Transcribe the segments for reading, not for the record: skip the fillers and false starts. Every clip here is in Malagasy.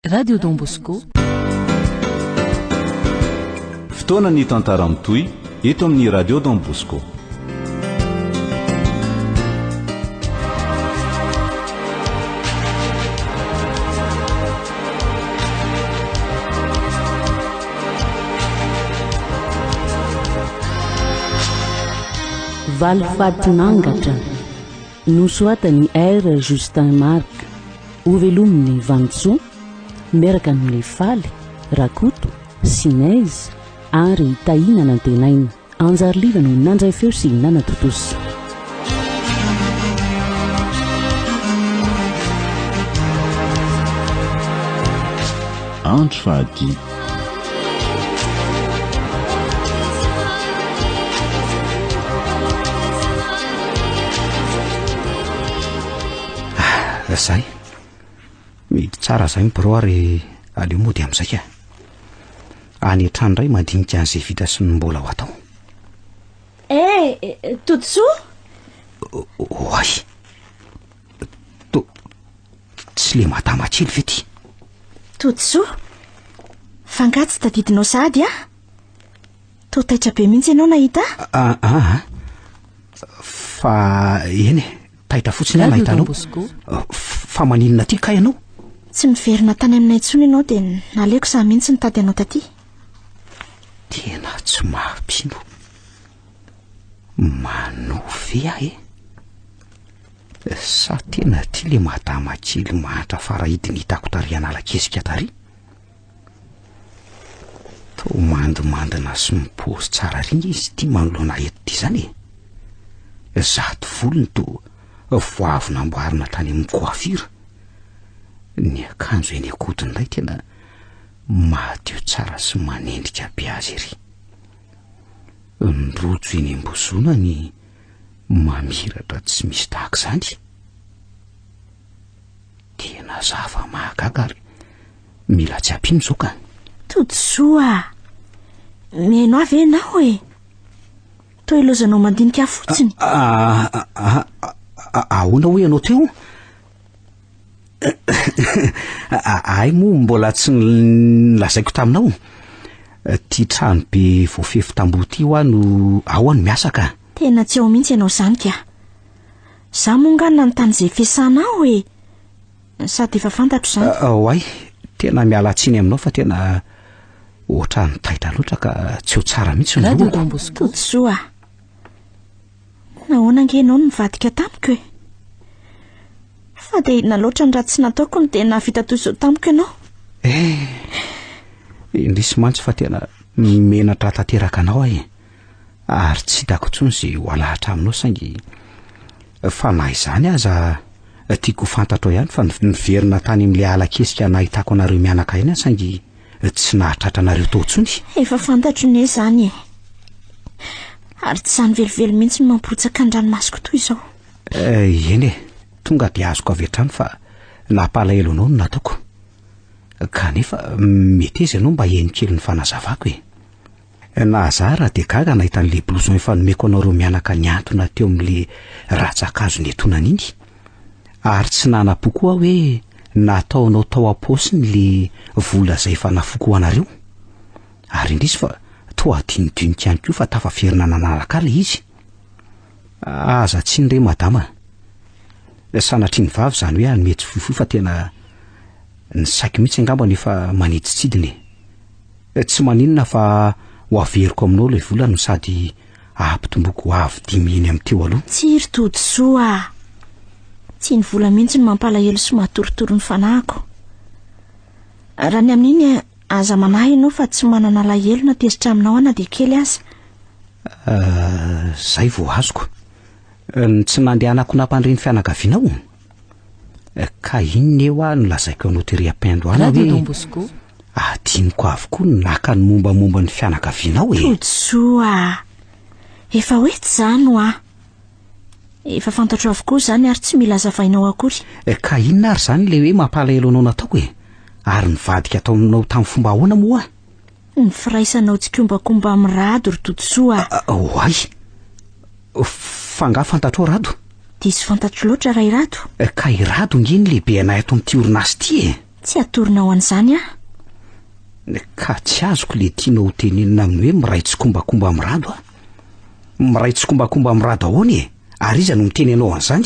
Radio Don Bosco. Fotoana ny tantara mitohy eto amin'ny Radio Don Bosco. Valifatin'angatra. Nosoratan'i R. Justin Marc, hovelomin'i Vanintsoa, miaraka amin'i Faly, Rakoto, Sinez ary Tahina Nantenaina. Anjariliva no nandray feo sy nanatontosa. Andro fahadimy. Ah, zay. Mihidy tsara zay ny birao ary aleo mody amin'izay ka. Any an-trano indray mandinika an'izay vita sy ny mbola ho atao. Eh, eh Todisoa? Oay. To, tsy le madama kely ve ty? Todisoa, fa angaha tsy tadidinao sahady aho? Toa taitra be mihitsy ianao nahita ahy. Ah, ah, ah. Fa eny e, taitra fotsiny aho nahita anao. Fa maninona aty kay ianao? Tsy miverina tany aminay intsony ianao dia naleoko izaho mihitsy nitady anao taty. Tena tsy mampino. Manofy ve aho e? Sa tena ty le madama kely mahantra farahidiny hitako tary Analakesika tary? Toa mandimandina sy mipozy tsara ry nge izy ity manoloana eto ity zany e. Zato volony toa vao avy namboarina tany amin'ny coiffure. Ny akanjo eny an-kodiny indray tena madio tsara sy manendrika be azy ery. Ny rojo eny am-bozonany mamiratra tsy misy tahaka izany. Tena zava-mahagaga ary mila tsy ampino izao ka. Todisoa a! Mihaino ahy ve ianao e? Toa ilaozanao mandinika ahy fotsiny. Ahoana hoy ianao teo? Ahy moa mbola tsy nolazaiko taminao. Ty trano be voafefy tamboho ty hoa no ao aho no miasa ka. Tena tsy ao mihitsy ianao izany ka. Za moa nga nanontany izay fiasana ao e! Sady efa fantatro izany. Oay, tena miala tsiny aminao fa tena ohatran'ny taitra loatra ka tsy ho tsara mihitsy ny Radio lohako. Don Bosco. Todisoa a! Nahoana ange ianao no nivadika tamiko e? Fa dia inona loatra ny ratsy nataoko no dia nahavita toy izao tamiko ianao? Eh, indrisy mantsy fa tena menatra tanteraka anao aho e. Ary tsy hitako intsony izay ho alahatra aminao saingy fa na izany aza tiako ho fantatrao ihany fa niverina tany amin'ilay ala kesika nahitako anareo mianaka ihany aho saingy tsy nahatratra anareo tao intsony. Efa fantatro ne izany e. Ary tsy izany velively mihitsy no mampirotsaka ny ranomasoko toy izao. Eh, eny e, tonga dia azoko avy hatrany fa nampalahelo anao no nataoko. Kanefa meteza ianao mba heno kely ny fanazavako e. Na za raha dia gaga nahita an'le blouson efa nomeko anareo mianaka nihantona teo amin'le ratsan-kazo niantonana iny. Ary tsy nanam-po koa aho hoe nataonao tao am-paosiny le vola izay efa nafoko ho anareo. Ary indrisy fa toa adinodinoko ihany koa fa tafaverina nanaraka ahy le izy. Aza tsiny re madama a. Sanatria ny vava izany hoe hanome tsy fohifohy fa tena ny saiko mihitsy angamba no efa manidintsidina e. Tsy maninona fa ho averiko aminao ilay vola no sady ampitomboko ho avo dimy heny amin'ny teo aloha. Tsia ry Todisoa a! Tsy ny vola mihitsy no mampalahelo sy mahatorotoro ny fanahiko. Raha ny amin'iny, aza manahy ianao fa tsy manana alahelo na tezitra aminao aho na dia kely aza. Izay vao azoko. Ny tsy nandehanako nampandre ny fianakavianao. Ka inona eo aho no lazaiko anao tery am-piandohana Radio hoe Don Bosco. adinoko avokoa ny naka ny mombamomba ny fianakavianao e. Todisoa a! Efa hoe tsy izany hoa. Efa fantatro avokoa izany ary tsy mila azavainao akory. Ka inona ary izany ilay hoe mampalahelo anao nataoko e? Ary nivadika taminao tamin'ny fomba ahoana moa aho? Ny firaisanao tsikombakomba amin'i Rado ry Todisoa a! Oay! Fa angaha fantatrao Rado? Diso fantatro loatra raha i Rado. Ka i Rado nge ny lehibe anay ato amin'ity orinasa ity e! Tsy hatoronao an'izany aho. Ka tsy azoko le tianao ho tenenina amin'ny hoe miray tsikombakomba amin'i Rado a! Miray tsikombakomba amin'i Rado ahoana e? Ary iza no miteny anao an'izany?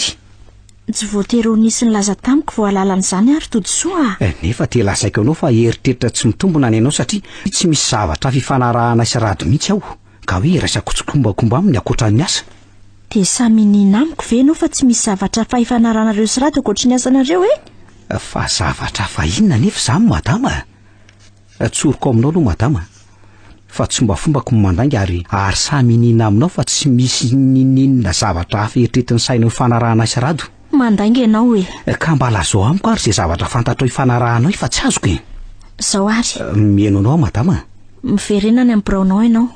Tsy voatery ho nisy nilaza tamiko vao hahalala an'izany aho ry Todisoa a! Eh, nefa dia lazaiko anao fa eritreritra tsy mitombina ny anao satria tsy misy zavatra fifanarahanay sy Rado mihitsy aho ka hoe iraisako tsikombakomba aminy ankoatra ny asa. Dia samy miniana amiko ve ianao fa tsy misy zavatra hafa ifanarahanareo sy Rado ankoatry ny asanareo e? Fa zavatra hafa inona anefa izany madama a? Tsoriko aminao aloha madama fa tsy mba fombako ny mandainga ary ary sahy miniana aminao fa tsy misy ninininona zavatra hafa eritreretin'ny sainao ifanarahanay sy Rado. Mandainga ianao e! Ka mba lazao amiko ary izay zavatra fantatrao ifanarahanao e fa tsy azoko e! Izao ary. Mihaino anao aho madama a! Miverena any amin'ny biraonao ianao.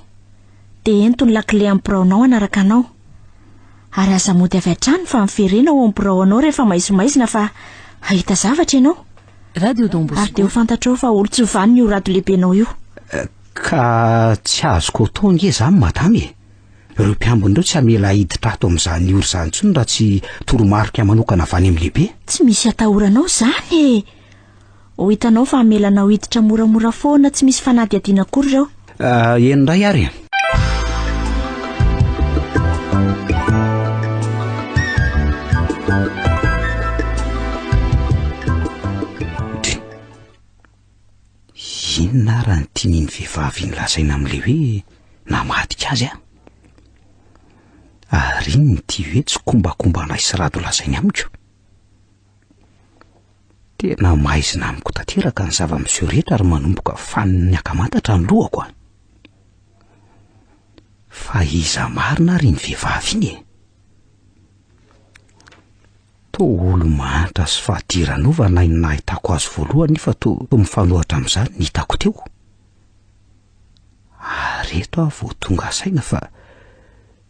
Dia ento ny lakile amin'ny biraonao hanaraka anao. Ary aza mody avy hatrany fa miverena ao amin'ny birao anao rehefa maizimaizina fa hahita zavatra ianao. Radio Don Bosco. Ary dia ho fantatrao fa olon-tsy vanona io rado lehibenao io. Ka tsy azoko atao ange izany madama e! Ireo mpiambina ireo tsy hamela hiditra ato amin'izany ora izany intsony raha tsy toromarika manokana avy any amin'ny lehibe. Tsy misy atahoranao izany e! Ho hitanao fa hamela anao hiditra moramora foana tsy misy fanadihadiana akory ireo. Ah, eny indray ary e. Inona ara ny tian'iny vehivavy iny lazaina amin'ilay hoe namadika azy aho? Ary inona ity hoe tsikombakomba anay sy Rado lazainy amiko? Tena maizina amiko tanteraka ny zava-miseho rehetra ary manomboka fanin'ny ankamantatra ny lohako a! Fa iza marina ary iny vehivavy iny e? Toa olo-mahantra sy fahadiranovana iny nahitako azy voalohany nefa toa mifanohitra amin'izany ny hitako teo. Ary eto aho vao tonga saina fa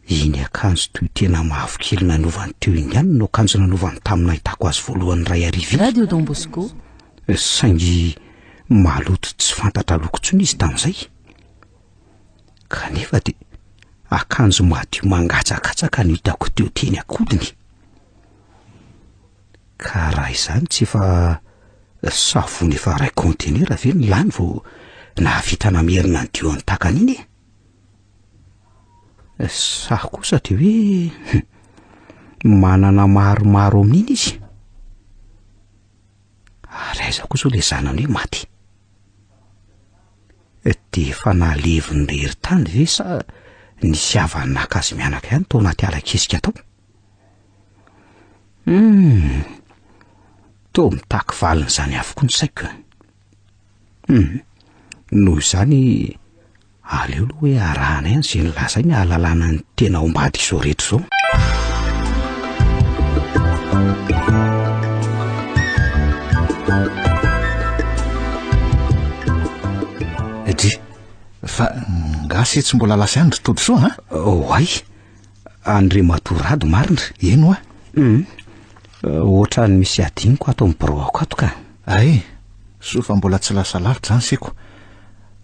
Iny akanjo toy tena mavokely nanaovany teo iny ihany no akanjo nanaovany tamin'ny nahitako azy voalohany iray hariva iny. Radio Don Bosco. Saingy maloto tsy fantatra loko intsony izy tamin'izay. Kanefa dia akanjo madio mangatsakatsaka no hitako teo teny an-kodiny. Ka raha izany tsy efa savony efa iray kaontenera ve no lany vao nahavita namerina ny dio an-takany iny e? Sa kosa dia hoe manana maromaro amin'iny izy? Ary aiza koa izao ilay zanany hoe maty? Dia efa naleviny irery tany ve sa nisy havany naka azy mianaka ihany tao anaty ala kesika tao? Hum, toa mitaky valin'izany avokoa ny saiko. Hum, noho izany Aleo aloha hoe arahana ihany izay nolazainy hahalalana ny tena ao ambadika izao rehetra izao. Dry, fa nga se tsy mbola lasa ihany ry Todisoa a? Oay, Andriamatoa Rado marina. Eny hoa. Hum, ohatran'ny misy adinoko ato amin'ny biraoko ato ka. Ay, soa fa mbola tsy lasa lavitra izany seko.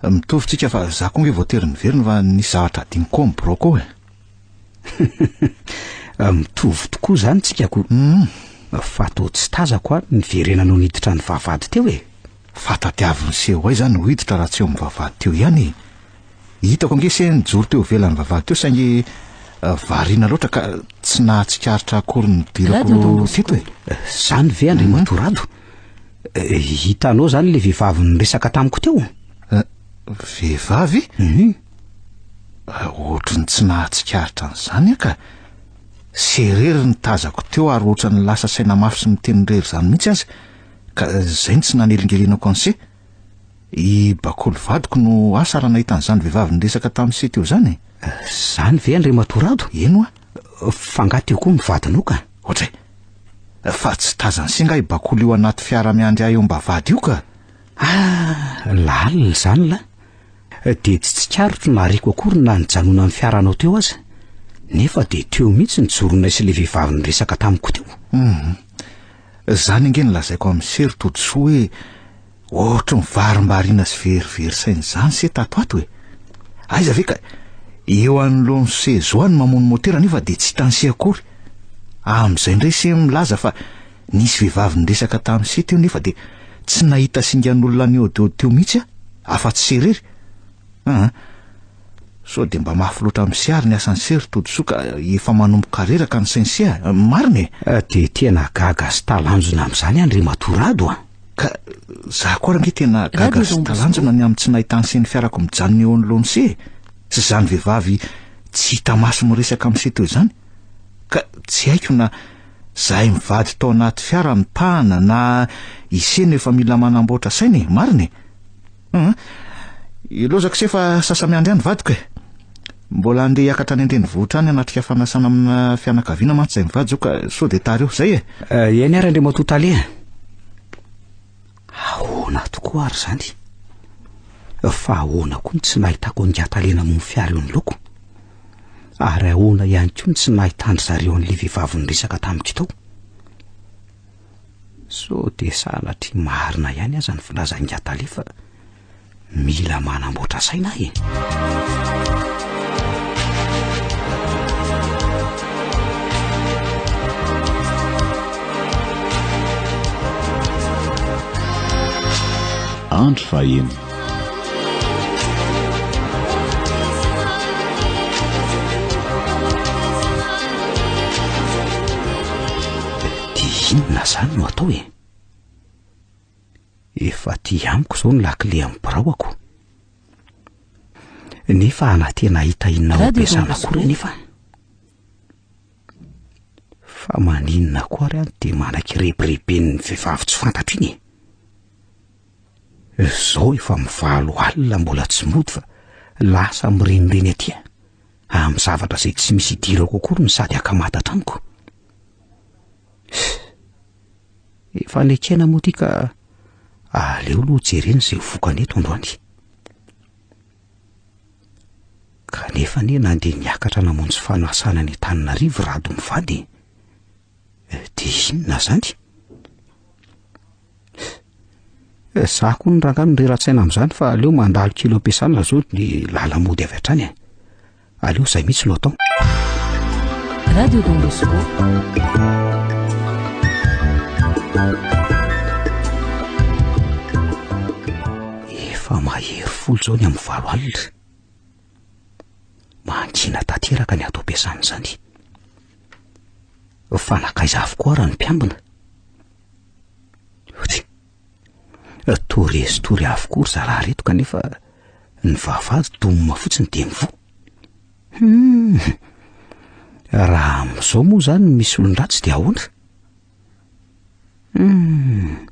Mitovy tsika fa za koa nge voatery niverina fa nisy zavatra adinoko ao amin'ny biraoko ao e. Mitovy tokoa izany tsika ko. Fa toa tsy tazako ary niverenanao niditra ny vavahady teo e. Fa tadiavin'i se ho aiza no hiditra raha tsy eo amin'ny vavahady teo ihany e. Hitako ange se nijoro teo ivelan'ny vavahady teo saingy variana loatra ka tsy nahatsikaritra akory ny nidirako teto e. Izany ve Andriamatoa Rado? Hitanao izany ilay vehivavy niresaka tamiko teo? Vehivavy? Ohatry ny tsy nahatsikaritra an'izany aho ka. Serery ny tazako teo ary ohatran'ny lasa saina mafy sy miteny irery izany mihitsy aza ka izay no tsy nanelingelenako an'i Se. I Bakoly vadiko no asa raha nahita an'izany vehivavy niresaka tamin'i Se teo izany e. Izany ve Andriamatoa Rado? Eny hoa. Fa angaha teo koa ny vadinao ka? Ohatray. Fa tsy tazan'i Se angaha i Bakoly io anaty fiara miandry ahy eo am-bavahady io ka? Ah, lalina izany lahy. Dia tsy tsikaritro na reko akory na nijanonan'ny fiaranao teo aza. Nefa dia teo mihitsy nijoronay sy ilay vehivavy niresaka tamiko teo. Hum. Izany ange no lazaiko amin'i Se ry Todisoa hoe ohatry ny varimbariana sy verivery saina izany se tato ato e. Aiza ve ka eo anoloan'i Se zao no mamono motera nefa dia tsy hitan'i Se akory. Amin'izay indray Se milaza fa nisy vehivavy niresaka tamin'i Se teo nefa dia Tsy nahita singan'olona nihaodihaody teo mihitsy aho, afa-tsy se irery. Aa. Sao dia mba mafy loatra amin'i se ary ny asan'i se ry Todisoa ka efa manomboka reraka ny sain'i se a! Marina e! Dia tena gaga sy talanjona amin'izany Andriamatoa Rado a! Ka za koa ary ange tena gaga sy talanjona ny amin'ny tsy nahitan'i se ny fiarako mijanona eo anoloan'i se e! Sy izany vehivavy tsy hita maso miresaka amin'i se teo izany. Ka tsy haiko na zahay mivady tao anaty fiara nipahana na i se no efa mila manamboatra saina e! Marina e! Hum. Ilozako se fa sasa-miandry any vadiko e. Mbola handeha hiakatra any an-drenivohitra any hanatrika fanasana amina fianakaviana mantsy izay mivady izao ka sao dia tara eo. Izay e. Eh, eny ary Andriamatoa Tale a. Ahoana tokoa ary izany? Fa ahoana koa no tsy nahitako an'i Tale namono fiara eo anoloako? Ary ahoana ihany koa no tsy nahitan-dry zareo an'ilay vehivavy niresaka tamiko tao? Sao dia sanatria marina ihany aza ny filazan'i Tale fa mila manamboatra saina aho e! Andro faheno. Dia inona izany no atao e? Efa aty amiko izao ny lakile amin'ny biraoako. Nefa na tena hahita inona ao am-piasana akory anefa. Fa maninona koa ary aho no dia manaiky rebireben'ny vehivavy tsy fantatro iny e? Izao efa mivalo alina mbola tsy mody fa lasa mirenireny aty amin'ny zavatra izay tsy misy idirako akory no sady ankamatatra amiko. Efa nekena moa ity ka aleo aloha jerena izay ho vokany eto androany. Kanefa anie nandeha niakatra namonjy fanasana any Antananarivo Rado mivady e. Dia inona izany? Za koa ny rangahy no rera-tsaina amin'izany fa aleo mandalo kely eo am-piasana zao ny lala-mody avy hatrany e. Aleo izay mihitsy no atao. Radio Don Bosco. Efa mahery folo izao ny amin'ny valo alina. Mangina tanteraka ny ato am-piasana izany. Fa nankaiza avokoa ary ny mpiambina? Toa resy tory avokoa ry zalahy reto kanefa ny vavahady domina fotsiny dia mivoha. Hum! Raha amin'izao moa izany misy olon-dratsy dia ahoana? Hum!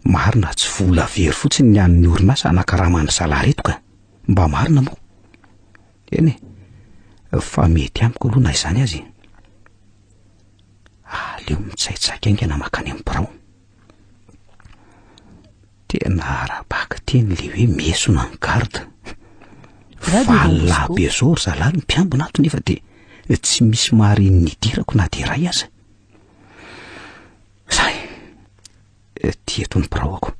Marina tsy vola very fotsiny ny an'ny orinasa anakaraman'ny zalahy reto ka. Mba marina moa. Eny e, fa mety amiko aloha na izany aza e. Aleo mitsaitsaika haingana mankany amin'ny birao. Tena ara-bakiteny le hoe miesona ny garde. Valala be zao ry zalahy ny mpiambina ato nefa dia tsy misy mahare ny nidirako na dia iray aza. Zay, ty eto ny biraoko.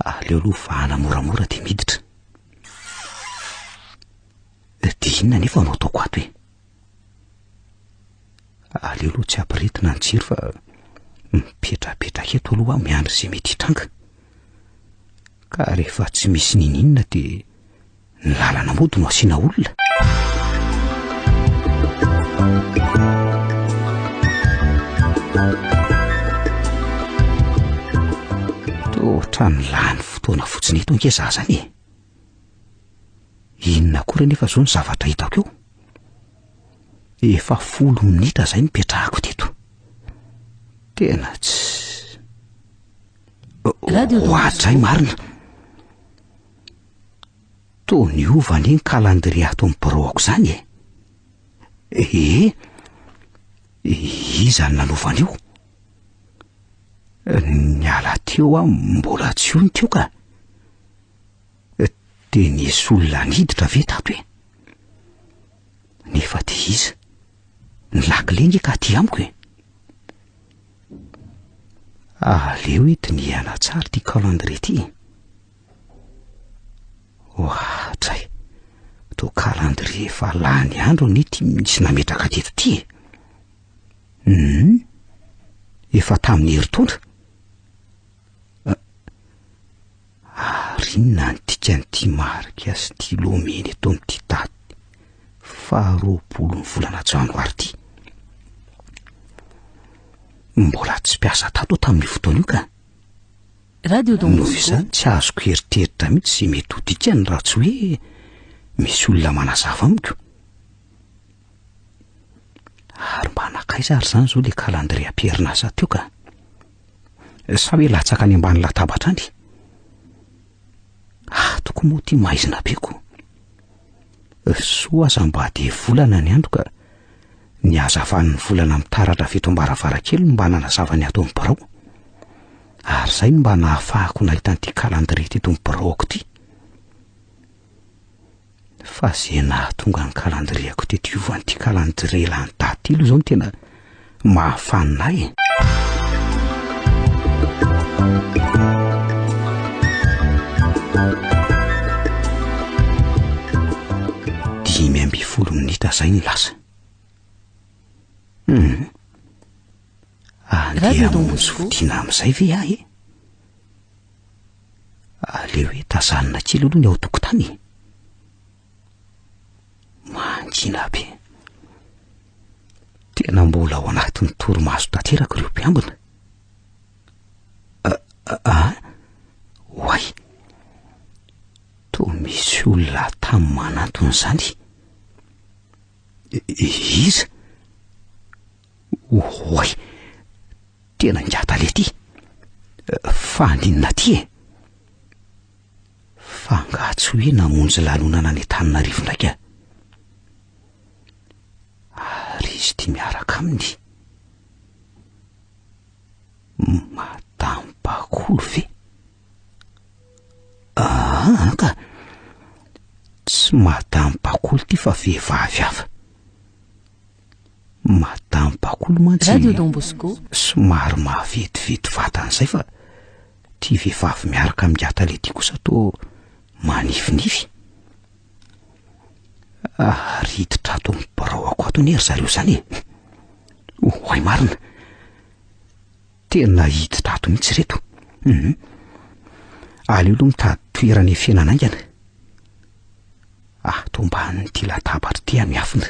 Aleo aloha vahana moramora dia miditra. Dia inona nefa no ataoko ato e? Aleo aloha tsy ampiretina ny jiro fa mipetrapetraka eto aloha aho miandry izay mety hitranga. Ka rehefa tsy misy ninininona dia ny lalana mody no asiana olona. Toa ohatran'ny lany fotoana fotsiny eto ange za zany e. Inona akory anefa izao ny zavatra hitako eo? Efa folo minitra izay nipetrahako teto. Tena tsy... Ohatray marina. Toa niova anie ny calendrier ato amin'ny biraoko izany e. Ee, iza no nanova an'io? Niala teo aho mbola tsy io ny teo ka. Dia nisy olona niditra ve tato e? Nefa dia iza? Ny lakile nge ka aty amiko e! Aleo hoe dinihana tsara ity calendrier ity e! Ohatray, toa calendrier efa lany andro anie ity nisy nametraka teto ity e! Hum, efa tamin'ny herintaona. Ary inona ny dikan'ity marika stylo mena eto amin'ity daty faha 20 ny volana janoary ity? Mbola tsy mpiasa tato aho tamin'io fotoana io ka. Radio Don Noho Bosco. izany tsy azoko eritreritra mihitsy izay mety ho dikany raha tsy hoe misy olona manazava amiko. Ary mba nankaiza ary izany izao ilay calendrier am-perinasa teo ka? Sa hoe latsaka any ambany latabatra any? Ato koa moa ity maizina be ko. Soa aza mba dia volana ny andro ka ny hazavan'ny volana mitaratra avy eto am-baravarankely no mba nanazava ny ato amin'ny birao. Ary izay no mba nahafahako nahita an'ity calendrier teto amin'ny biraoko ity. Fa ze nahatonga ny calendrier-ko teto hiova an'ity calendrier lany daty ity aloha izao no tena mahafanina ahy e. 15 minitra izay ny lasa. Hum. Andeha hamonjy fodiana amin'izay ve aho e? Aleo hoe tazanina kely aloha ny ao an-tokotany e. Mangina be. Tena mbola ao anatin'ny torimaso tanteraka ireo mpiambina. Ah, oay. Toa misy olona tamy manantona izany. Iza? Oay! Tena ngata lety! Fa haninona aty e? Fa angaha tsy hoe namonjy lanonana any Antananarivo ndraika? Ary izy ity miaraka aminy? Madame Bakoly ve? Aa ka! Tsy Madame Bakoly ity fa vehivavy hafa. Madame Bakoly mantsy Radio Don Bosco. somary mahavetivety vatana izay fa ity vehivavy miaraka amin'i Atale ity kosa toa manifinify. Ary hiditra ato amin'ny birao ako ato anie ry zareo izany e. Oay marina. Tena hiditra ato mihitsy ireto. Mhm. Aleo aloha mitady toerana hiafenana haingana. Ato ambanin'ity latabatra ity aho miafina.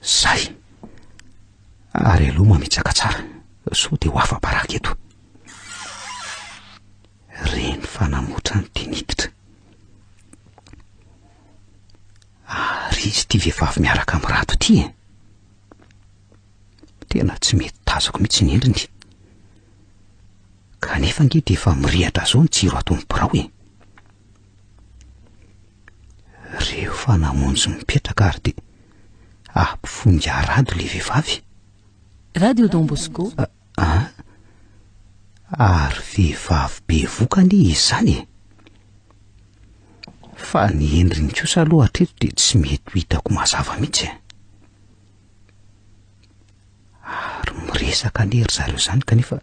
Zay. Ary aleo mamitsaka tsara, sao dia ho afa-baraka eto. Reny fa namotra ny dia niditra. Ary izy ity vehivavy miaraka amin'ny Rado ity e. Tena tsy mety tazako mihitsy ny endriny. Kanefa ange dia efa mirehatra zao ny jiro ato amin'ny birao e. Rehefa namonjy mipetraka ary dia ampifonja rado ilay vehivavy. Radio Don Bosco. Ah, ary vehivavy bevoka anie izy izany e. Fa ny endriny kosa aloha hatreto dia tsy mety ho hitako mazava mihitsy e. Ary miresaka anie ry zareo izany kanefa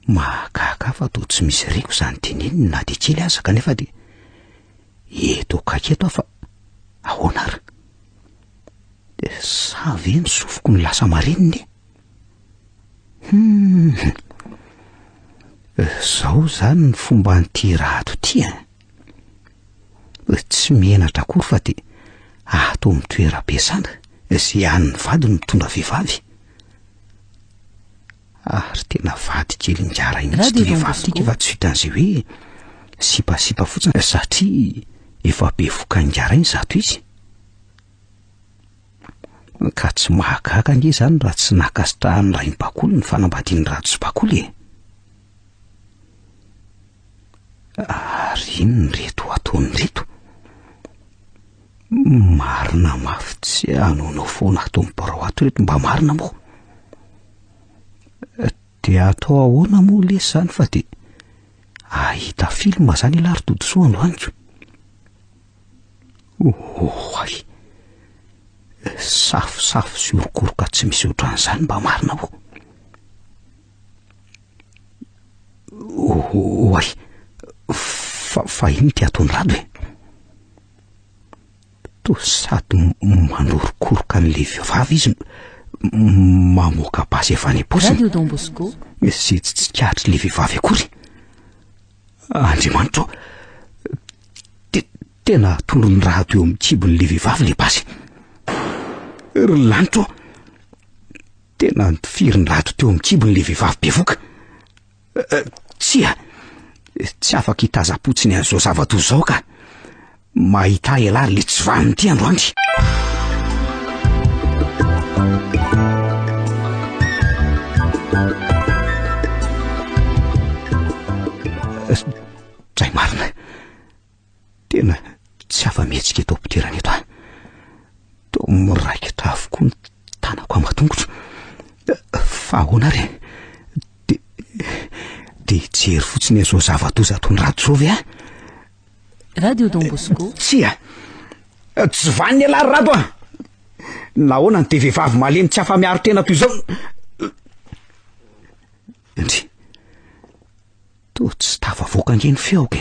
mahagaga fa toa tsy misy reko izany teneniny na dia kely aza kanefa dia eto akaiky eto aho fa ahoana ary? Sa ve ny sofiko no lasa marenina e? Hum, zao izany ny fomban'ity rado ity e. Tsy menatra akory fa dia ato amin'ny toeram-piasana izay an'ny vadiny mitondra vehivavy. Ary tena vady kely ingaray mihitsy ity vehivavy ity fa tsy vitan'izay hoe sipasipa fotsiny satria efa bevoka ingaray ny zato izy. Ka tsy mahagaga ange izany raha tsy nankasitrahan'ny raim-bakoly ny fanambadian'i Rado sy Bakoly e. Ary inona ireto ataon'ireto? Marina mafy tsy hanaonao foana ato amin'ny birao ato ireto mba marina moa. Dia atao ahoana moa lesy izany fa dia ahita film izany ialahy ry Todisoa androany ko. Oay! Safosafo sy orokoroka tsy misy ohatran'izany mba marina moa. Oay! Fa, fa inona ity ataon'i Rado e? Toa sady manorokoroka an'ilay vehivavy izy mamoaka basy avy any am-paosiny. Radio Don Bosco. Izay tsy tsikaritr'ilay vehivavy akory. Andriamanitra ô! Te, tena tondron'ny rado eo amin'ny kibon'ilay vehivavy ilay basy. Ry lanitra ô! Tena notifirin'ny rado teo amin'ny kibon'ilay vehivavy bevoka. Eh, tsia! Tsy afaka hitazam-potsiny an'izao zava-doza izao ka. Mahita ahy ialahy ry le tsy vanona ity androany. Dray marina. Tena tsy afa-mihetsika eto am-pidirana eto aho. Toa miraikitra avokoa ny tanako aman-tongotro. Fa ahoana ary e? Dia dia hijery fotsiny an'izao zava-doza ataon'i Rado izao ve aho? Radio Don Bosco. Tsia! Tsy vanona ialahy ry Rado a! Nahoana no dia vehivavy malemy tsy afa-miaro tena toy izao? Ndry! Toa tsy tafavoaka ange ny feoko e!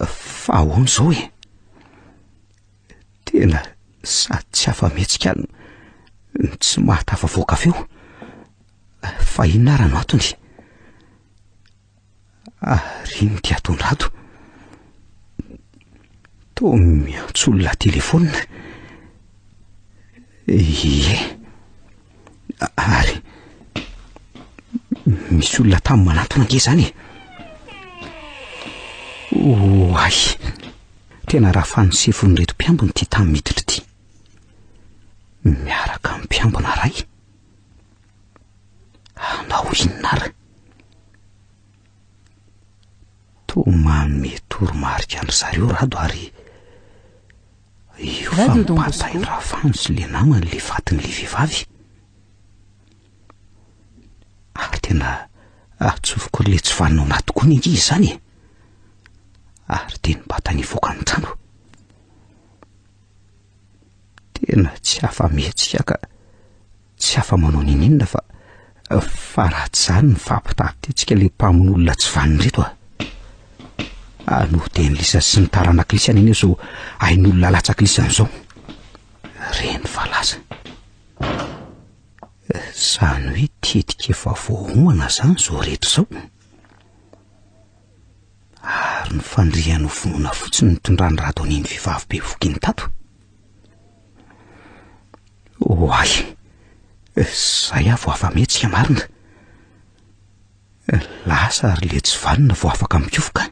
Fa ahoana izao e? Tena sady tsy afa-mihetsika no tsy mahatafavoaka feo. Fa inona ara no antony? Ary inona ity ataon-dRado? Toa miantso olona telefaonina. Ie. Ary misy olona tamy manantona ange izany e. Oay! Tena raha sefon'ireto mpiambina ity tamy miditra ity. Miaraka amin'ny mpiambina iray. Hanao inona ary? Toa manome toromarika an-dry zareo Rado ary io fa Radio Don mipatain'i Bosco. Rafano sy le namany le fatin'le vehivavy. Ary tena atsofoko ry le tsy vanona ao anaty gony ange izy izany e. Ary dia nibatany hivoaka ny trano. Tena tsy afa-mihetsika ka. Tsy afa-manao n'inon'inona fa fa raha tsy izany mifampitady le mpamono olona tsy vanona ireto a! Hanody an'i Lisa sy ny taranak'i Lisa anie izao ain'olona latsak'i Lisa an'izao. Reny fa lasa. Izany hoe tetika efa voaomana izany izao rehetra izao. Ary ny fandrihana ho vonoina fotsiny nitondran'i Rado an'iny vehivavy bevohoka iny tato. Oay! Zay aho vao afa-mihetsika marina. Lasa ary le tsy vanona vao afaka mikofoka.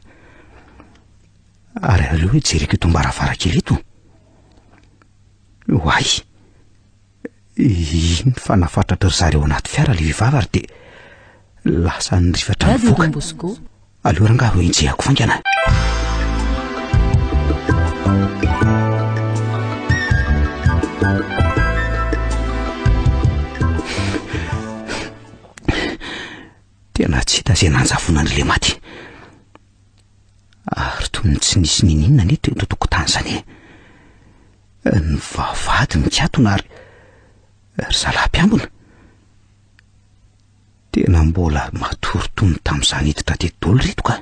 Ary aleo hoe jereko eto am-baravarankely eto. Oay! Iny fa nafatratry ry zareo anaty fiara le vehivavy ary dia lasa nirifatra Radio nivoaka. Don Bosco. Aleo rangahy ho enjehako faingana. Tena tsy hita izay nanjavonan'ilay maty. Ary toy ny tsy nisy niniana anie teo an-tokotany izany e. Ny vavahady nikatona ary ry zalahy mpiambina. Tena mbola matory toy ny tamin'izaho niditra teto daholo ireto ka.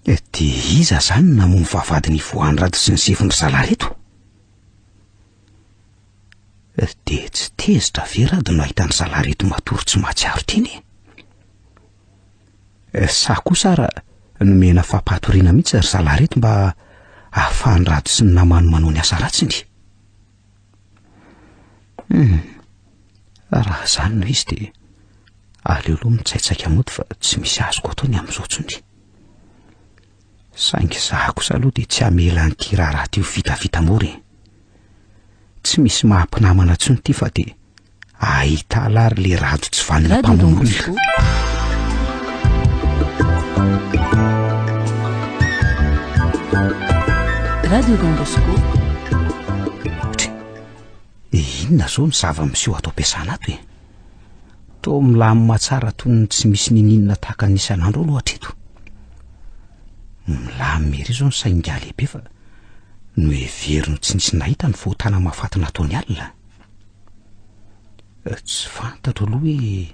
Dia iza izany no namono vavahady nivoahan'i Rado sy ny sefon-dry zalahy ireto? Dia tsy tezitra ve Rado nahita an-dry zalahy ireto matory tsy mahatsiaro tena e? Sa kosa ara nomena fampahatoriana mihitsy ry zalahy ireto mba ahafahan'i Rado sy ny namany manao ny asa ratsiny? Hum, raha izany no izy dia aleo aloha mitsaitsaika mody fa tsy misy azoko atao ny amin'izao intsony. Saingy izaho kosa aloha dia tsy hamela an'ity raharaha ity ho vitavita mora e. Tsy misy maha mpinamana intsony ity fa dia ahita ala ary le rado tsy vanona Radio Don mpamono olona. Bosco. Radio Don Bosco. Try, inona izao ny zava-miseho ato am-piasana ato e? Toa milamina tsara toy ny tsy misy niniana tahaka ny isan'andro aloha hatreto. Milamina ery izao ny sain'ingahy lehibe fa noheveriny ho tsy nisy nahita ny fahotana mahafaty nataony alina. Tsy fantatro aloha hoe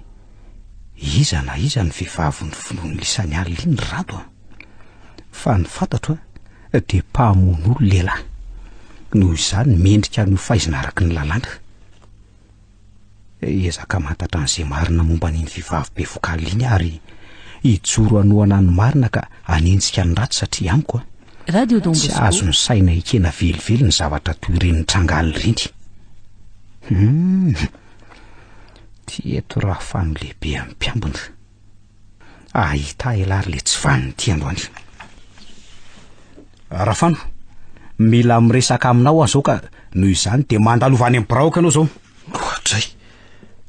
iza na iza ny vehivavy novonoin'i Lisany alina iny ry Rado a! Fa ny fantatro a, dia mpamono olona lehilahy. Noho izany mendrika ny ho faizina araka ny lalàna. Hiezaka hamantatra an'izay marina momba an'iny vehivavy be vokalina iny aho ary hijoro hanohana ny marina ka hanenjika ny ratsy satria amiko a, Radio Don tsy Bosco. azon'ny saina ekena velively ny zavatra toy ireny mitranga alina ireny. Hum, ty eto Rafano lehibe amin'ny mpiambina. Ahita ahy elah ry le tsy vanona ity androany. Rafano, mila miresaka aminao aho zao ka noho izany dia mandalova any amin'ny biraoko ianao zao. Oadray!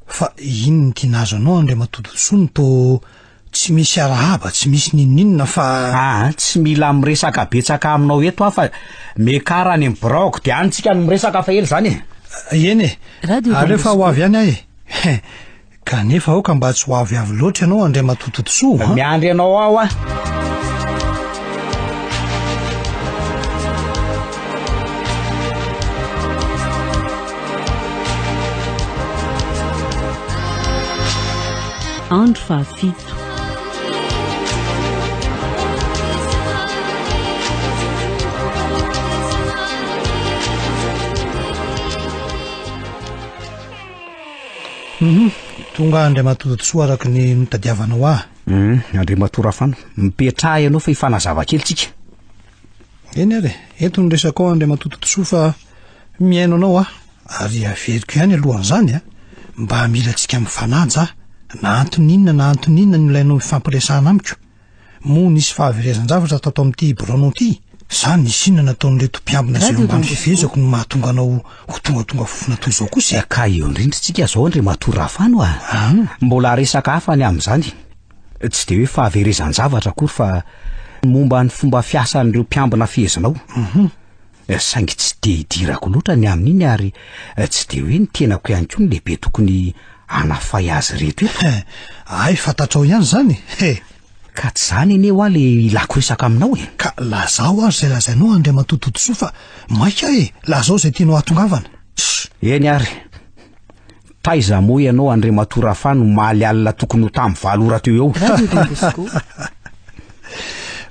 Fa inona ity nahazo anao Andriamatoa Dodisoa no toa tsy misy arahaba, tsy misy n'inon'inona fa. Aa, tsy mila miresaka betsaka aminao eto aho fa miakara any amin'ny biraoko dia any tsika no miresaka fa ela izany e. Eny e, Radio Don aleo fa ho Bosco. avy ihany aho e. Kanefa aoka mba tsy ho aviavy loatra ianao Andriamatoa Todisoa a! Miandry anao ao aho. Andro fahafito. Hum, tonga Andriamatoa Todisoa araka ny notadiavanao ahy. Hum, Andriamatoa Rafano, mipetraha ianao fa hifanazava kely tsika. Eny ary e, ento ny resakao Andriamatoa Todisoa fa mihaino anao aho, ary averiko ihany alohan'izany a, mba mila antsika mifanaja aho, na antony inona na antony inona no ilainao hifampiresahana amiko. Moa nisy fahaverezan-javatra tato amin'ity biraonao ity? Sa nisy inona nataon'ireto mpiambina izay eo ambany fifehezako no mahatonga anao ho tongatonga fofona toy izao kosa e? Ka eo indrindra tsika izao Andriamatoa Rafano a! Mbola resaka hafa ny amin'izany. Tsy dia hoe fahaverezan-javatra akory fa momba ny fomba fiasan'ireo mpiambina fehezinao. Saingy tsy dia idirako loatra ny amin'iny ary tsy dia hoe ny tenako ihany koa no lehibe tokony hanafay azy ireto eto. Hay fantatrao ihany izany e! Ka tsy izany anie hoa le ilako resaka aminao e! Ka lazao ary izay lazainao Andriamatoa Todisoa fa maika aho e! Lazao izay tianao hahatongavana. Eny ary. Taiza moa ianao Andriamatoa Rafano omaly alina tokony ho tamin'ny valo ora teo eo? Radio Don Bosco.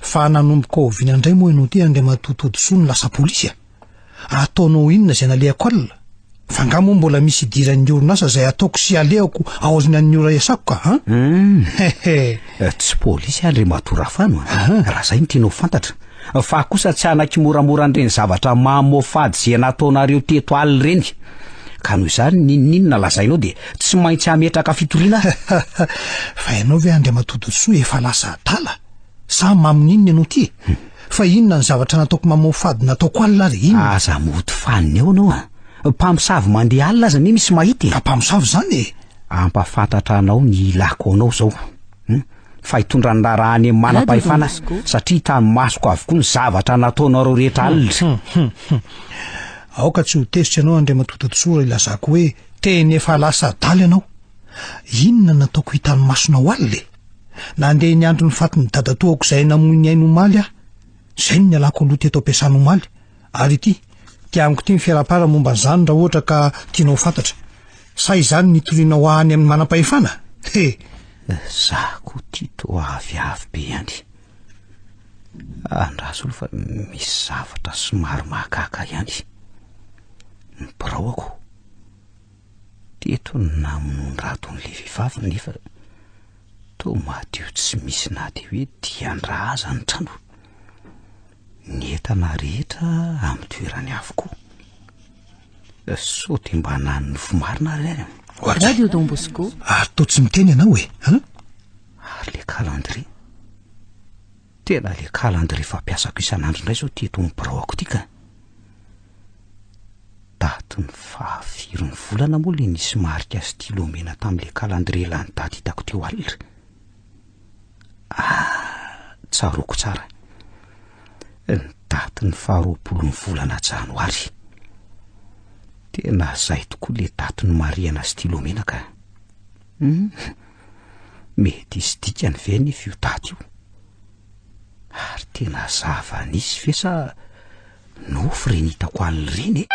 Fa nanomboka oviana indray moa ianao ity Andriamatoa Todisoa no lasa polisy a? Ataonao inona izay nalehako alina? Fa nga moa mbola misy idiran'ny orinasa izay ataoko sy alehako aorianan'ny ora iasako ka an? Hum, tsy polisy Andriamatoa Rafano a, raha izay no tianao ho fantatra. Fa kosa tsy hanaiky moramora an'ireny zavatra mamoafady izay nataonareo teto alina ireny. Ka noho izany n'inon'inona lazainao dia tsy maintsy hametraka fitoriana aho. Fa ianao ve Andriamatoa Todisoa efa lasa adala? Sa mamin'inona ianao ity e? Fa inona ny zavatra nataoko mamoafady nataoko alina ary inona? Aza mody fanina eo ianao a! Mpamosavy mandeha alina aza anie misy mahita e! Ka mpamosavy izany e! Hampahafantatra anao ny ilako anao izao. Hum, fa hitondra ny raharaha any amin'ny manam-pahefana aho, satria hitan'ny masoko avokoa ny zavatra nataonareo rehetra alina. Hum, hum. Aoka tsy ho tezitra ianao Andriamatoa Todisoa raha ilazako hoe tena efa lasa adala ianao. Inona no nataoko hitan'ny masonao alina e? Nandeha niandry ny fatin'ny dadatoako izay namoy ny ainy omaly aho. Izay no nialako aloha teto am-piasana omaly. Ary ity, ity amiko ity ny fiarampara momba an'izany raha ohatra ka tianao ho fantatra. Sa izany no nitorianao ahy any amin'ny manam-pahefana? He! Za koa ty toa aviavy be ihany. Andraso aloha fa misy zavatra somary mahagaga ihany. Ny biraoko teto no namonoan-dRado an'ilay vehivavy nefa toa madio tsy misy na dia hoe dian-dra aza ny trano. Ny entana rehetra amin'ny toerany avokoa. Sao dia mba nanonofy marina ary aho. Radio Don Bosco. Ary toa tsy miteny ianao e, an? Ary le calendrier. Tena le calendrier fampiasako isan'andro indray izao ity eto amin'ny biraoko ity ka. Datin'ny fahafirin'ny volana moa le nisy marika stylo mena tamin'le calendrier lany daty hitako teo alina. Ah, tsaroako tsara. Ny datin'ny faharoapolon'ny volana janoary. Tena zay tokoa le daty nomarihana stylo mena ka. Hum, mety hisy dikany ve anefa io daty io? Ary tena zava-nisy ve sa nofy ireny hitako alina ireny e?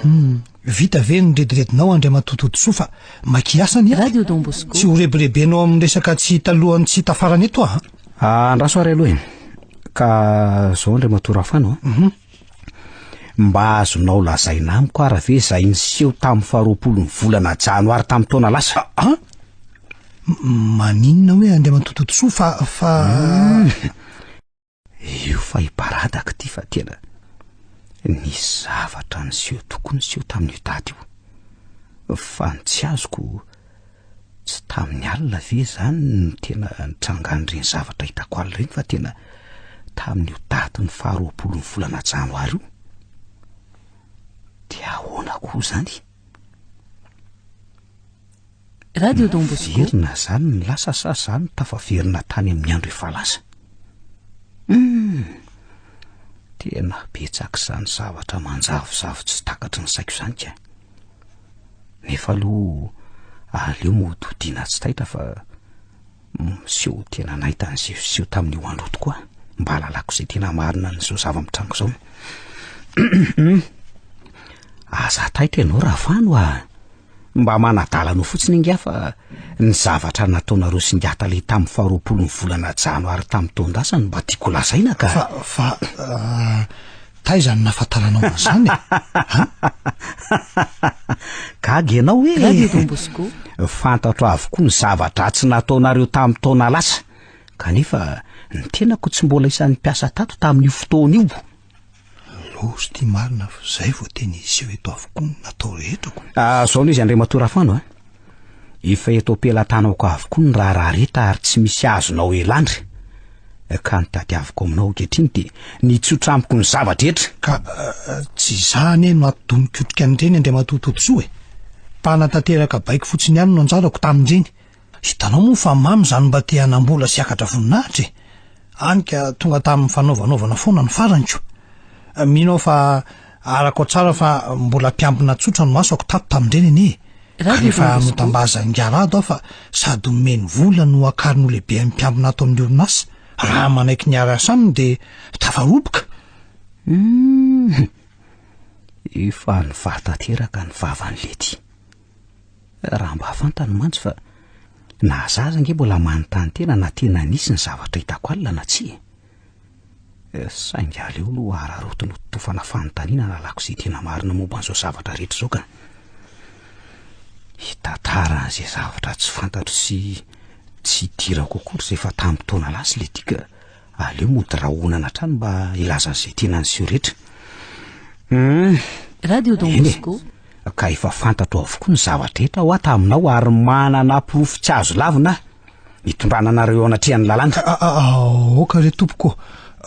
Mhm. Vita ve ny rediredinao Andriamatoa Todisoa fa makiasa anie? Radio Don Bosco. Tsy ho rebirebenao amin'ny resaka tsy hita lohany tsy hita farany eto aho. Ah, andraso ary aloha e. Ka zao Andriamatoa Rafano a. Mhm. Mba azonao lazaina amiko ara ve izay niseho tamin'ny faharoapolon'ny volana janoary tamin'ny taona lasa? An? Maninona hoe Andriamatoa Todisoa fa fa hmm. Io fa hibaradaka ity fa tena nisy zavatra niseho tokoa niseho tamin'io daty io. Fa ny tsy azoko Tsy tamin'ny alina ve izany no tena nitrangan'ireny zavatra hitako alina ireny fa tena tamin'io datin'ny faharoapolon'ny volana janoary io? Dia ahoana koa izany? Radio Don Bosco. Niverina izany ny lasa sa za no tafaverina tany amin'ny andro efa lasa? Hum, tena betsaka izany zavatra manjavozavo tsy takatry ny saiko izany ka. Nefa aloha aleo mody hodiana tsy taitra fa miseho tena nahita an'izay fiseho tamin'io andro io tokoa mba hahalalako izay tena marina an'izao zava-mitranga izao. Aza taitra ianao Rafano a! Mba manadala anao fotsiny angaha fa ny zavatra nataonareo sy ingahy tale tamin'ny faharoapolon'ny volana janoary tamin'ny taon-dasa no mba tiako lazaina ka. Fa, fa, Taiza no nahafantaranao an'izany e? An? Gaga ianao e! Radio Don Bosco. Fantatro avokoa ny zava-dratsy nataonareo tamin'ny taona lasa, kanefa ny tenako tsy mbola isan'ny mpiasa tato tamin'io fotoana io. Loza ity marina fa izay vao tena hiseho eto avokoa ny natao rehetra ko. Ah, zao no izy Andriamatoa Rafano a. Efa eto am-pelatanako avokoa ny raharaha rehetra ary tsy misy azonao elandry. Ka ny tadiaviko aminao ankehitriny dia ny hitsotra amiko ny zava-drehetra. Ka tsy izaho anie no atidoha nikotrika an'ireny Andriamatoa Todisoa e! Mpanatanteraka baiko fotsiny ihany no anjarako tamin'ireny. Hitanao moa fa mamy izany mba te hanam-bola sy hiakatra voninahitra e! Hany ka tonga tamin'ny fanaovanaovana foana ny farany ko! Mino aho fa arakao tsara fa mbola mpiambina tsotra no asako tato tamin'ireny anie e! Ka rehefa notambazan'i Rado aho fa sady omeny vola no akariny ho lehiben'ny mpiambina ato amin'ny orinasa, raha manaiky ny hiara-hiasa aminy dia tafaroboka! Humm! Efa nivaha tanteraka ny vavan'i Letty. Raha mba fantany mantsy fa na za aza ange mbola manontany tena na tena nisy ny zavatra hitako alina na tsia e. Saingy aleo aloha araraotina ho tofana fanontaniana hahalalako izay tena marina momba an'izao zavatra rehetra izao ka. Hitantara an'izay zavatra tsy fantatro sy tsy idirako akory izay efa tamin'ny taona lasa ilay ity ka aleo mody rahonana hatrany mba hilaza an'izay tena niseho rehetra. Hum. Radio Don Eny e. Bosco. Ka efa fantatro avokoa ny zava-drehetra hoa taminao ary manana porofo tsy azo lavina aho hitondrana anareo eo anatrehan'ny lalàna. Aoka re tompoko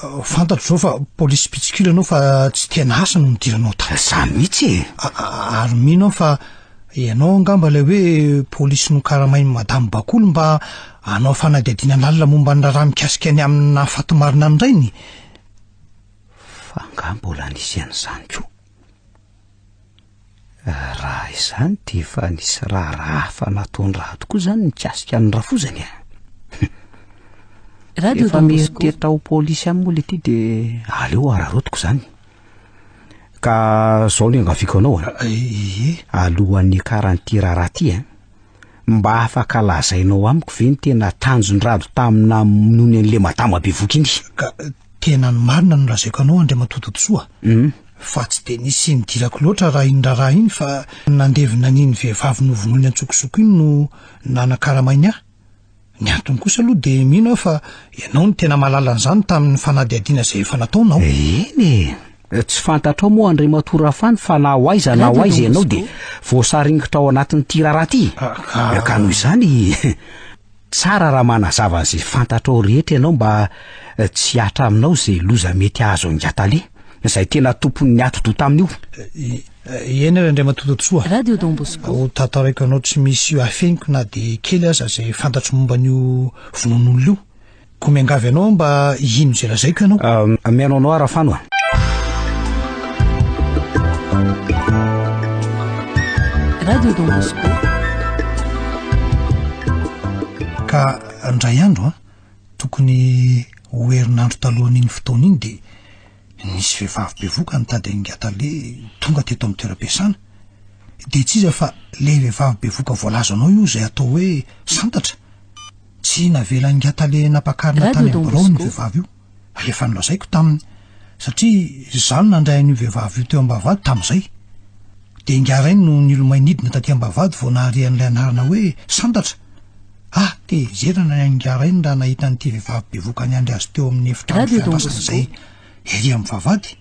ô, fantatro izao fa polisy mpitsikilo ianao fa tsy tena asa no nidiranao tato. Izany mihitsy e! Ary mino aho fa ianao angamba ilay hoe polisy nokaramain'i Madame Bakoly mba hanao fanadihadiana lalina momba ny raharaha mikasika ny amin'ny nahafaty marina ny rainy. Fa angaha mbola nisy an'izany koa? Raha izany dia efa nisy raharaha hafa nataon-dRado koa izany mikasika ny rafozany e. Radio Efa Don Bosco. mieritreritra ho polisy ihany moa le ty dia aleo araraotiko izany. Ka zao no iangaviako anao a. Ie. Alohan'ny hiakaran'ity raharaha ity a, mba afaka lazainao amiko ve ny tena tanjon-dRado tamin'ny namonoany an'ilay madama bevoka iny? Ka Tena ny marina no lazaiko anao Andriamatoa Todisoa a! Fa tsy dia nisy nidirako loatra raha iny raharaha iny fa nandevina an'iny vehivavy novonoiny an-tsokosoko iny no nanakaramainy ahy. Ny antony kosa aloha dia mino aho fa ianao no tena mahalala an'izany tamin'ny fanadihadiana izay efa nataonao. Eny e! Tsy fantatrao moa Andriamatoa Rafany fa na ho aiza na ho aiza ianao dia voasaringotra ao anatin'ity raharaha ity. Ka noho izany, Tsara raha manazava an'izay fantatrao rehetra ianao mba tsy hihatra aminao izay loza mety hahazo an'i Tale, izay tena tompon'ny atidoha tamin'io. Eny ary Andriamatoa Todisoa. Radio Don Bosco. Ho tantaraiko anao tsy misy afeniko na dia kely aza izay fantatro momba an'io vonoan'olona io. Koa miangavy anao aho mba hino izay lazaiko ianao. Mihaino anao aho Rafano a. Radio Don Bosco. Ka indray andro an, tokony ho herinandro talohan'iny fotoana iny dia nisy vehivavy bevoka nitady an'i Ngatale tonga teto amin'ny toeram-piasana. Dia tsy iza fa ilay vehivavy bevoka voalazanao io izay atao hoe Santatra. Tsy navelan'i Ngatale nampakarina tany Radio amin'ny Don birao ny Bosco. vehivavy io, rehefa nolazaiko taminy. Satria izaho no nandray an'io vehivavy io teo am-bavahady tamin'izay. Dia ingahy rainy no nilomay nidina taty am-bavahady vao nahare an'ilay anarana hoe Santatra. Ah, tezerana ny an'ingahy rainy raha nahita an'ity vehivavy bevoka niandry azy teo amin'ny efitrano Radio Don fiandrasana Bosco. izay ery amin'ny vavahady.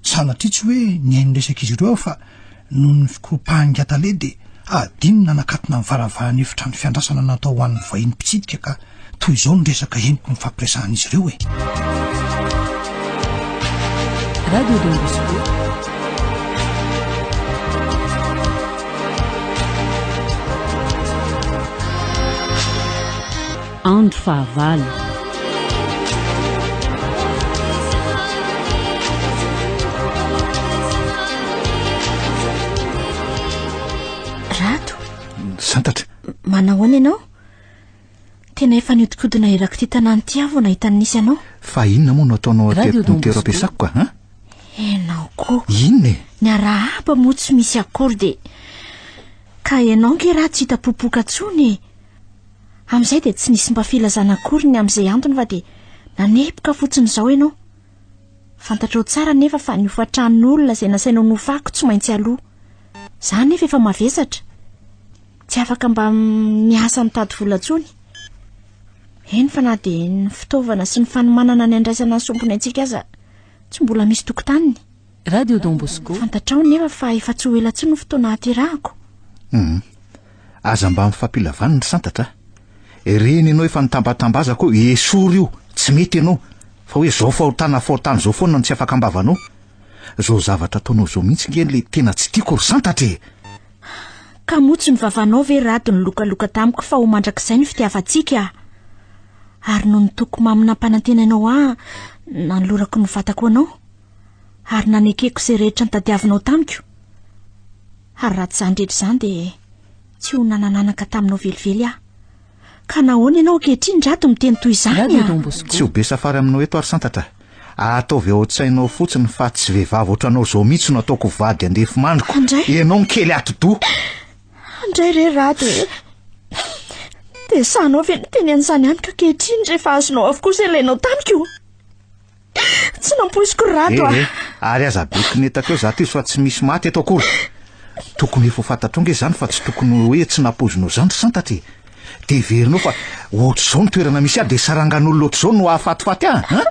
Sanatria tsy hoe nihaino resaka izy ireo aho fa noho ny fikoropahan'ingahy tale dia adino ny nanakatona ny varavaran'ny efitrano fiandrasana natao ho an'ny vahiny mpitsidika ka toy izao ny resaka henoko nifampiresahan'izy ireo e. Radio Don Bosco. Andro fahavalo. Rado. Santatra. Manahoana ianao? Tena efa nihodinkodina erak'ity tanàna ity aho vao nahita ny nisy anao. Fa inona moa no ataonao aty Radio Don am-pon'ny Bosco. toeram-piasako ka, an? Ianao koa. Inona e? Ny arahaba moa tsy misy akory dia... Ka ianao ange raha tsy hita popoka intsony e. Amin'izay dia tsy nisy mba filazana akory ny amin'izay antony fa dia nanepoka fotsiny izao ianao. Fantatrao tsara anefa fa ny hofan-tranon'olona izay nasainao nofako tsy maintsy aloa. Izaho anefa efa mavesatra. Tsy afaka mba miasa mitady vola intsony. Eny fa na dia ny fitaovana sy ny fanomanana ny handraisana ny sombiny antsika aza tsy mbola misy tokotaniny. Radio Don Bosco. Fantatrao nefa fa efa tsy ho ela intsony ny fotoana hahaterahako. Hum. Aza mba mifampila vaniny ry Santatra a. Ireny ianao efa nitambatambazako eo, esory io, tsy mety ianao. Fa hoe zao fahotana fahotana zao foana no tsy afaka am-bavanao. Zao zavatra ataonao zao mihitsy nge le tena tsy tiako ry Santatra e. Ka moa tsy ny vavanao ve Rado nilokaloka tamiko fa ho mandrakizay ny fitiavantsika a? Ary noho ny toky mamy nampanantenainao ahy nanolorako ny vatako anao, ary nanekeko izay rehetra notadiavinao tamiko. Ary raha tsy izany rehetra izany dia tsy ho nanananaka taminao velively aho. Ka nahoana ianao ankehitriny Rado miteny toy izany Radio a? Don Bosco. Tsy ho be safary aminao eto ary Santatra a. Ataovy ao an-tsainao fotsiny fa tsy vehivavy ohatranao izao mihitsy no ataoko ho vady andefimandriko. Andray. Ianao no kely atidoha. Andray re Rado e. Dia sahinao ve niteny an'izany amiko ankehitriny rehefa azonao avokoa izay ilainao tamiko? Tsy nampoiziko Rado a. Eh, eh, ary aza be kinetaka eo zato izy fa tsy misy maty eto akory. Tokony efa ho fantatrao nge izany fa tsy tokony hoe tsy nampoizinao izany ry Santatra e. Dia heverinao fa ohatr'izao ny toerana misy ahy dia sarangan'olona ohatr'izao no hahafatifaty ahy, an?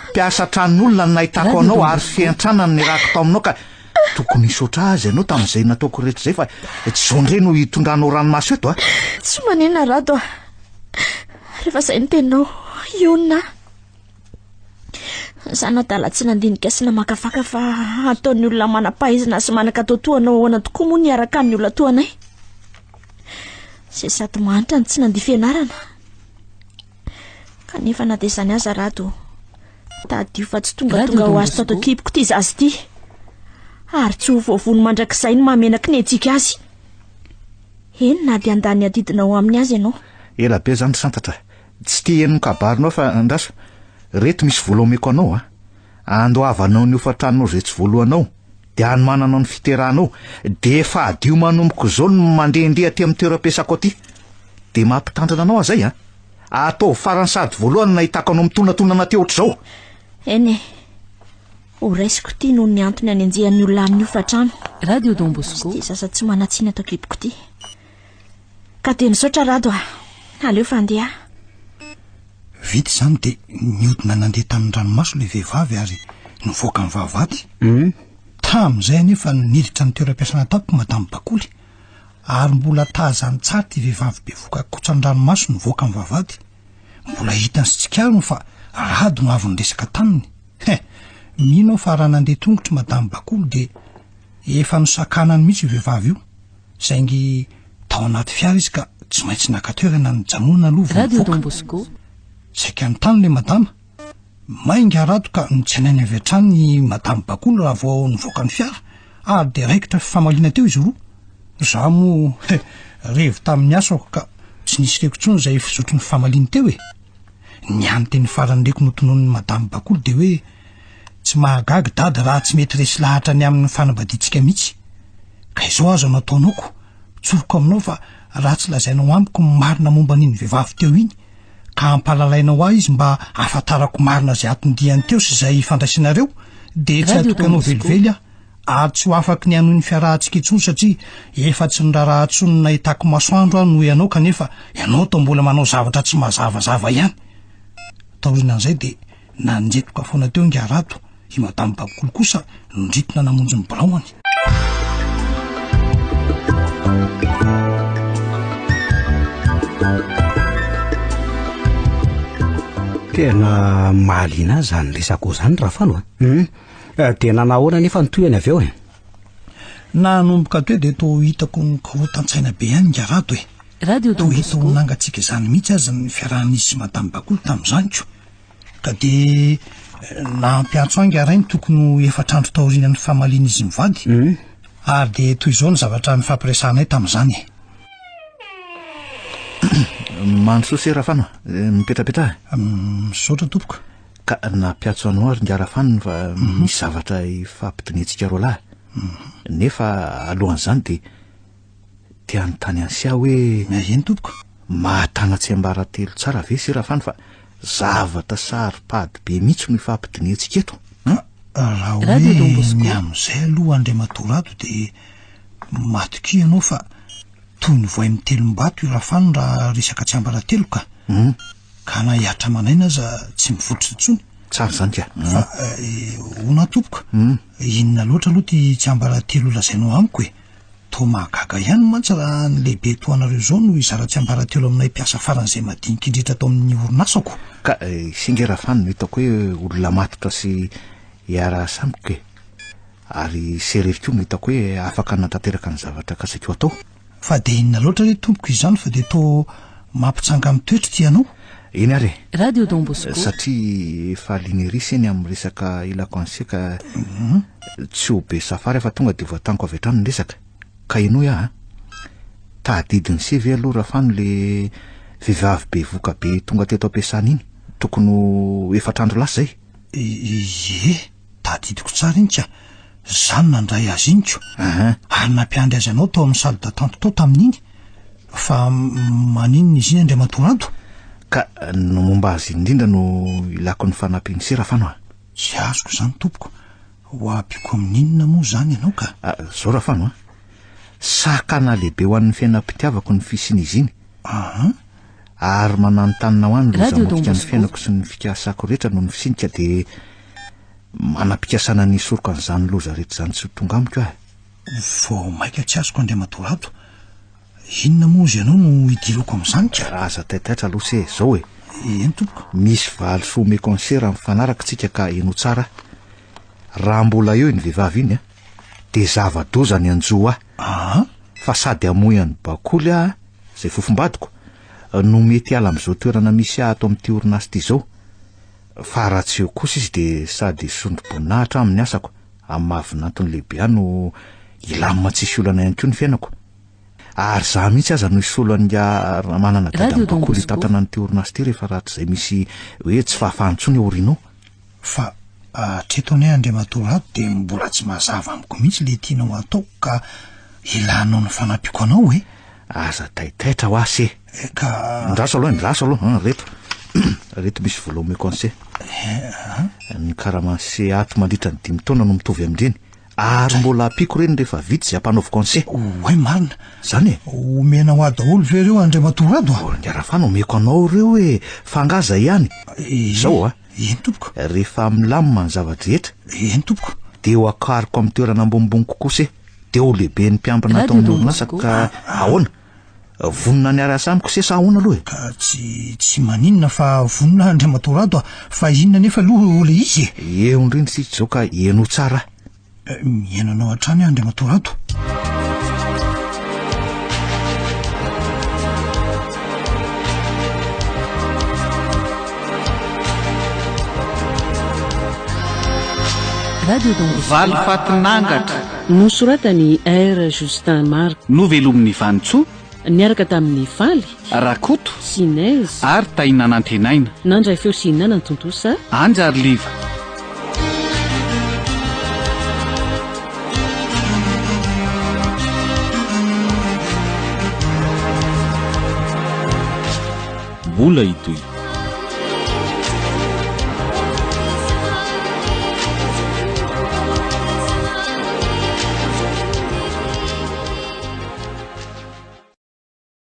Mpiasa tranon'olona no nahitako anao ary fiantrana no nirahako tao aminao ka tokony hisaotra azy ianao tamin'izay nataoko rehetra izay fa tsy izao indray no hitondranao ranomaso eto a. Tsy manina Rado a. Rehefa izay ny teninao, hionona aho. Zanadala tsy nandinika sy namakafaka fa ataon'ny olona manam-pahaizana sy manan-katao toa anao ahoana tokoa moa ny hiaraka amin'ny olona toa anay. Izay sady mahantra no tsy nandia fianarana. Kanefa na dia izany aza Rado, tadidio fa tsy tongatonga ho azy tato an-kiboko ity zaza ity. Ary tsy ho voavono mandrakizay ny mahamenaky ny antsika azy. Eny na dia handany adidinao aminy aza ianao. Ela be izany ry Santatra. Tsy te heno ny kabarinao fa andraso. Reto misy vola omeko anao a. Andoavanao ny hofan-tranonao izay tsy voaloanao, dia anomananao ny fiterahanao, dia efa hadio manomboka izao ny mandehandeha aty amin'ny toeram-piasako aty. Dia mampitandrina anao aho izay a. Ataovy farany sady voalohany ny nahitako anao mitonatonana aty ohatr'izao. Eny e. Ho raisiko ity noho ny antony anenjehan'ny olona amin'ny hofan-trano. Radio Don Bosco. Ity zaza tsy manan-tsiny ato an-kiboko ity. Ka dia misaotra Rado a. Aleo fa handeha aho. Vita izany dia nihodina nandeha tamin'ny ranomaso ilay vehivavy ary nivoaka ny vavahady. Tamin'izay anefa no niditra ny toeram-piasana tampoka Madame Bakoly ary mbola tazany tsara ity vehivavy bevoka kotsan-dranomaso nivoaka ny vavahady. Mbola hitany sy tsikariny fa Rado no avy niresaka taminy. He! Mino aho fa raha nandeha tongotra Madame Bakoly dia efa nosakanany mihitsy io vehivavy io. Saingy tao anaty fiara izy ka tsy maintsy naka toerana nijanona aloha vao Radio Don nivoaka. Bosco. Saika nitany ilay madama. Mainga Rado ka notsenainy avy hatrany i Madame Bakoly raha vao nivoaka ny fiara ary dia raikitra fifamaliana teo izy roa. Izaho moa he, revo tamin'ny asako ka tsy nisy reko intsony izay fizotry ny fifamaliana teo e. Ny hany teny farany reko notononin'i Madame Bakoly dia hoe tsy mahagaga dada raha tsy mety resy lahatra ny amin'ny fanambadiantsika mihitsy. Ka izao aza no ataonao ko, tsoriko aminao fa raha tsy lazainao amiko ny marina momba an'iny vehivavy teo iny. ka ampalalainao ahy izy mba hahafantarako marina izay anton-diany teo sy izay ifandraisanareo, dia tsy Radio hatoky anao Don Bosco. velively aho, ary tsy ho afaky ny hanohy ny fiarahantsika intsony satria efa tsy niraharaha intsony ny nahitako masoandro aho noho ianao kanefa ianao toa mbola manao zavatra tsy mazavazava ihany. Taorianan'izay dia nanjetoka foana teo ingahy Rado, i Madame Bakoly kosa nondritina namonjy ny biraony. Tena mahaliana ahy izany resakao izany Rafano a. Hum. Eh, dia nanahoana anefa ny tohiny avy eo e? Nanomboka teo dia toa hitako nikorontan-tsaina be ihany ingahy Rado e. Radio Don Toa hita ho Bosco. nangatsiaka izany mihitsy aza ny fiarahan'izy sy Madame Bakoly tamin'izany ko. Ka dia nampiantso ahy ingahy Rainy tokony ho efatra andro taorian'ny famalian'izy mivady. Ary dia toy izao ny zavatra nifampiresahanay tamin'izany e. Mandrosoa se Rafano a! Mipetrapetraha e. Misaotra tompoko. Ka nampiantso anao ary ingahy Rafano fa misy zavatra ifampidinihantsika roalahy. Nefa alohan'izany dia te hanontany an'i Sia hoe. Eny tompoko. Mahatana tsiambaratelo tsara ve se Rafano fa zavatra saro-pady be mihitsy no ifampidinihantsika eto an? Raha hoe Radio Don Bosco. ny amin'izay aloha Andriamatoa Rado dia matokia ianao fa toy ny voay mitelom-bato i Rafano raha resaka tsiambaratelo ka. Ka na hihatra aman'aina aza tsy mivoitra intsony. Tsara izany ka. Fa hono aho tompoko, inona loatra aloha ity tsiambaratelo lazainao amiko e? Toa mahagaga ihany mantsy raha ny lehibe toa anareo izao no hizara tsiambaratelo aminay mpiasa faran'izay madinika indrindra ato amin'ny orinasako. Ka ise nge Rafano no hitako hoe olona matotra sy hiara-asa amiko e. Ary ise irery koa no hitako hoe afaka hanatanteraka ny zavatra kasaiko hatao. Fa dia inona loatra re tompoko izany fa dia toa mampitsanga-mitoetra ity anao? Eny ary e! Radio Don Bosco. Satria efa lineris eny amin'ny resaka ilako an'se ka tsy ho be safary aho fa tonga dia voataniko avy hatrany ny resaka. Ka henoy aho a! Tadidin'i se ve aloha Rafano le vehivavy bevoka be tonga teto am-piasana iny? Tokony ho efatra andro lasa izay. Ie! Tadidiko tsara iny ka! Za no nandray azy iny ko! Ary nampiandry azy anao tao amin'ny salle d'attente tao tamin'iny! Fa maninona izy iny Andriamatoa Rado? Ka ny momba azy indrindra no ilako ny fanampian'i se Rafano a! Tsy azoko izany tompoko! Ho ampiako amin'inona moa izany ianao ka? Zao Rafano a! Sakana lehibe ho an'ny fiainam-pitiavako ny fisian'izy iny. Aha! Ary mananontanona ho ahy ny loza Radio Don motika ny Bosco. fiainako sy ny fikasako rehetra noho ny fisiany ka dia manam-pikasana ny hisoroka an'izany loza rehetra izany tsy ho tonga amiko aho. Vao maika tsy azoko Andriamatoa Rado. Inona moa izy ianao no hidirako amin'izany ka? Aza taitaitra aloha se, zao e. Eny tompoko. Misy valisoa omeko an'i se raha mifanaraka tsika ka henoy tsara aho. Raha mbola eo iny vehivavy iny dia zava-doza ny hanjo ahy. Aa? Fa sady hamoy an'i Bakoly aho izay fofombadiko, no mety hiala amin'izao toerana misy ahy ato amin'ity orinasa ity izao. Fa raha tsy eo kosa izy dia sady hisondro-boninahitra aho amin'ny asako, amin'ny maha vinantony lehibe ahy no hilamina tsisy olana ihany koa ny fiainako. Ary izaho mihitsy aza no hisolo an'ingahy Ramanana Dada Radio Don Bakoly Bosco. hitantana an'ity orinasa ity rehefa rahatrizay misy hoe tsy fahafahana intsony aoriana ao. Fa hatreto anie Andriamatoa Rado dia mbola tsy mazava amiko mihitsy le tianao hatao ka ilanao ny fanampiako anao e! Aza taitaitra hoa se. Ka. Andraso aloha, andraso aloha, an, reto. Reto misy vola omeko an'i se. Ny karaman'i se ato mandritra ny dimy taona no mitovy amin'ireny. Ary mbola ampiako ireny rehefa vita izay ampanaoviko an'i se. Oay marina. Zany e. Omenao ahy daholo ve ireo Andriamatoa Rado a? Ingahy Rafana omeko anao ireo e, fa angaha zay ihany? Izao a. Eny tompoko. Rehefa milamina ny zava-drehetra. Eny tompoko. Dia ho akariko amin'ny toerana ambonimbony kokoa se. Dia ho lehiben'ny mpiambina ato amin'ny orinasa ka ahoana? Vonona ny hiara-hiasa amiko se sa ahoana aloha e? Ka tsy tsy maninona fa vonona aho Andriamatoa Rado a! Fa inona anefa aloha ilay izy e? Eo indrindra isika izao ka henoy tsara ahy. Mihaino anao hatrany aho Andriamatoa Rado. Radio Don Bosco. Valifatin'angatra. Nosoratan'i R. Justin Marc. Novelomin'i Vanintsoa. Niaraka tamin'i Faly. Rakoto. Sy Nezy. Ary Tahiana Nantenaina. Nandray feo sy nanantontosa. Anja ary Liva. Mbola hitohy.